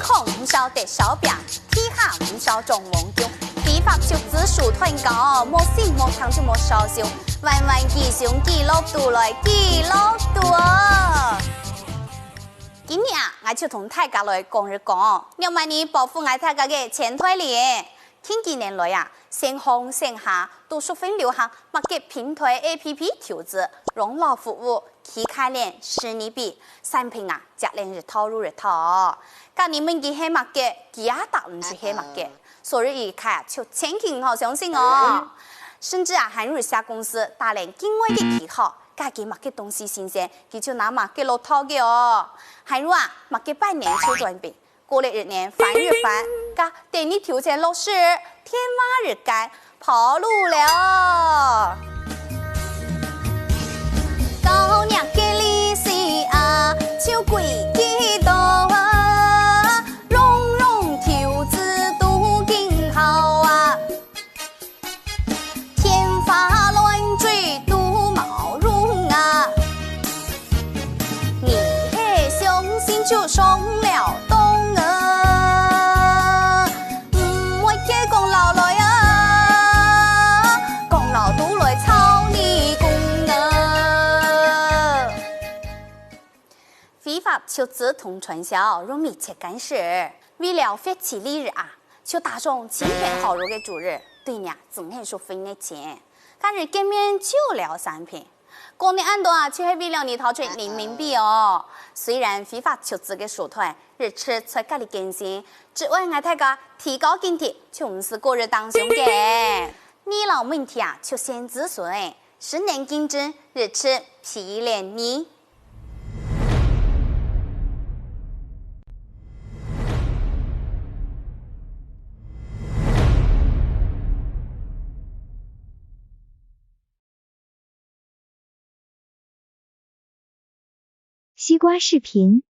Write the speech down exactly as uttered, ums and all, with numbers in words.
空毋曉得燒餅，地下毋曉種黃金。非法集資手段高，無心無腸就無燒傷，萬萬吉凶記錄肚來，記錄肚哦。今日啊，𠊎就同大家來講一講，仰般呢保護𠊎大家个錢袋哩。近幾年來啊，線上線下都十分流行麼个平台A P P投資、養老服務、 區塊鏈、虛擬幣，產品啊，接連一套又一套哦。該你問佢係麼个，佢也答毋出係麼个。所以佢啊，就千祈毋好相信哦。甚至啊，還有一些公司打等境外个旗號，該佢麼个東西新鮮，佢就拿麼个來套个哦。還有啊，麼个半年就轉兵， 過了一年翻一翻，該等你投錢落去，電話一關，跑路了。搞若个利息啊，就貴幾多啊，弄弄投資都緊好啊。 天花亂墜都冇用啊，你係相信就上了當啊，毋會去講老來啊，講老都來吵你公啊。非法集資同傳銷有密切關係，為了發起利益啊， 就打上親朋好友个主意，對若真係十分个親。假日見面就聊產品，講了恁多啊，就係為了你討出人民幣哦。雖然非法集資个手段日日在該裡更新，只愛𠊎大家提高警惕，就毋使過日當凶个。你老問題啊，就先諮詢，十年競爭，日日陪伴你。 西瓜视频。